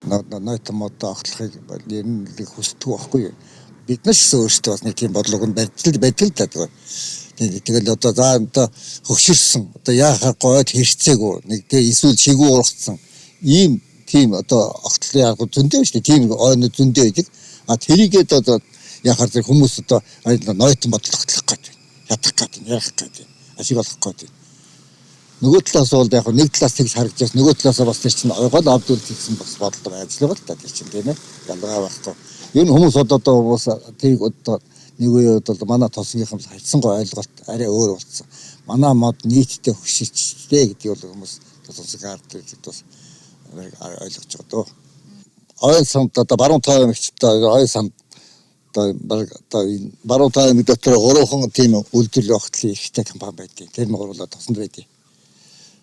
Нойтон модоо огтлохыг ер нь нэг хүсдэг байхгүй юу. Бид нар ч гэсэн өөрсдөө бас нэг тийм бодлого нь барьж байдаг л да. Тэгэл одоо за одоо хөгшөрсөн, одоо яахаар гойд хэрцээгүй нэг тэг эсвэл шигүү ургацсан ийм тийм одоо огтлын арга зөндөө шүү дээ. Тийм ойноо зөндөө байдаг. А тэрийгээд одоо яхаар зэрэг хүмүүс одоо нойтон бодол огтлох гэж байна. Ядах гэж байна, ярах гэж байна. Ашиг олох гэж байна. Нөгөө талаас бол яг нэг талаас тэгж харагдаж байна. Нөгөө талаас бас тэр чинь ойгол авдул гэсэн бас бодол байж л байгаа л та тэр чинь, тийм ээ. Ялгаа байхгүй. Ер нь хүмүүс одоо бас тэрийг одоо нэг үе бол манай тосгийнхын хайцсангүй ойлголт арай өөр болсон. Манай мод нийтдээ хөшөрчтэй гэдэг бол хүмүүс тосгыг хардаг гэдэгт бас ойлгож байгаа дөө. Ой санд одоо баруун тоо аймагт одоо ой санд одоо баг одоо энэ баруун тоо аймаг дотор гурван тийм үйлдвэрлэлийн огтлын ихтэй компани байдیں۔ Тэр нь гурлаа тосонд байдیں۔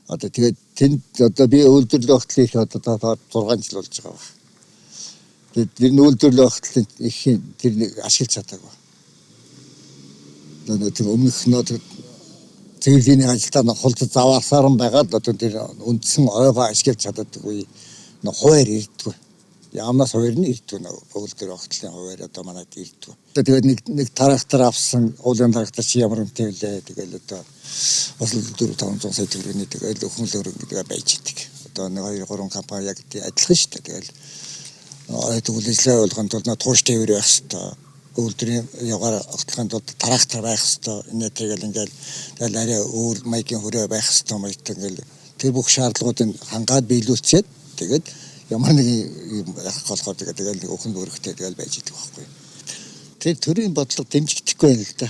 Одоо тэгээд тэнд одоо би үйлдвэрлэлийн огтлын их одоо 6 жил болж байгаа баг. Тэгээд тэр нь үйлдвэрлэлийн огтлын их тэр нэг ашиглаж чадаагүй. Одоо тэр өмнөх нөө цэвэрлэгийн ажилтаа хулд заваасаар нь байгаад одоо тэр үндсэн ойгоо ашиглаж чаддаггүй, хуваар ирдэггүй. Яамнаас хуваар нь ирдэггүй, үйлдвэр огтлын хуваар одоо манайд ирдэггүй. Тэгээд нэг трактор авсан, уулын трактор чи ямар үнэтэй вүлээ. Тэгэл одоо бас 4 500 сая төгрөгийн тэгэл өхөн өрөнгө гэдэг байж идэг. Одоо 1 2 3 компани яг адилхан шүү дээ. Тэгэл ойд үйл ажиллагаа болгоно тулд тууштай тээвэр байх хэрэгтэй, үйлдвэрийн явгаар огтлохын тулд трактор байх хэрэгтэй. Энэ тэгэл ингээл тэгэл арай өөр маягийн хүрээ байх хэрэгтэй маягтай, ингээл тэр бүх шаардлагуудыг хангаад биелүүлчихэд тэгээд ямар нэг юм яах болохоор тэгээд тэгэл өхөн өрхтэй тэгэл байж идэг байхгүй. Тэр төрийн бодлого дэмжигдэхгүй байх л да.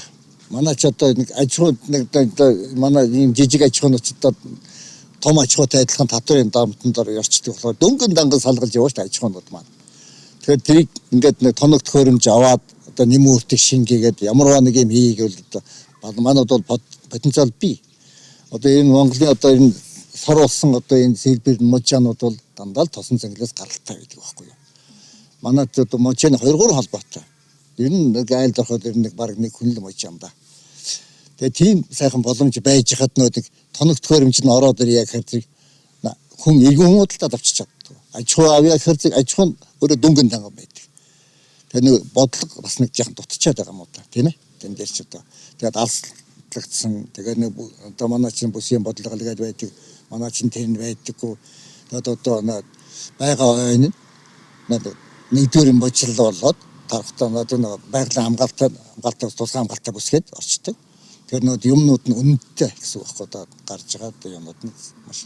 Манай ч одоо нэг аж ахуй нэг манай ийм жижиг аж ахуйнууд ч одоо том аж ахуйтай адилхан татварын дамтан дор явчихдаг болохоор дөнгөн данган салгалж яваа шүү дээ аж ахуйнууд маань. Тэгэхээр тэрийг ингээд нэг тоног төхөөрөмж аваад одоо нэм үүртэг шингээгээд ямарваа нэг юм хийгээвэл одоо манайд бол потенциал бий. Одоо энэ Монголын одоо энэ сор болсон одоо энэ сэлбэр мужаанууд бол дандаа л тосон зэнглээс гаралтай байдаг байхгүй юу. Манайд одоо мужааны 2 3 холбоотой. Ер нь нэг айлд ороход ер нь нэг баг нэг хүн л мужаан да. Тэгээ тийм сайхан боломж байж хад нөө нэг тоног төхөөрөмж нь ороод ирье гэхээр зэрэг хүн эргэн худалдаад авчиж чаддаг. Аж ахуй авъя гэхээр зэрэг аж ахуй нь өөрөө дөнгөн данган байдаг. Тэгээ нэг бодлого бас нэг жаахан дутчаад байгаа юм уу та, тийм ээ. Тэн дээр ч одоо тэгээд алслагдсан. Тэгээ нэг одоо манай чинь бүсийн бодлого л гээд байдаг. Манай чинь тэр нь байдаггүй. Тэгээд одоо байгаа ойн нь нэгдүгээр бочлол болоод тархтаа одоо байгалийн хамгаалалтаа тусгай хамгаалалтаа бүсгээд орчдөг. Тэр нүүд юмнууд нь үнэтэй гэсэн үг байхгүй, одоо гарч байгаа одоо юмнууд нь маш.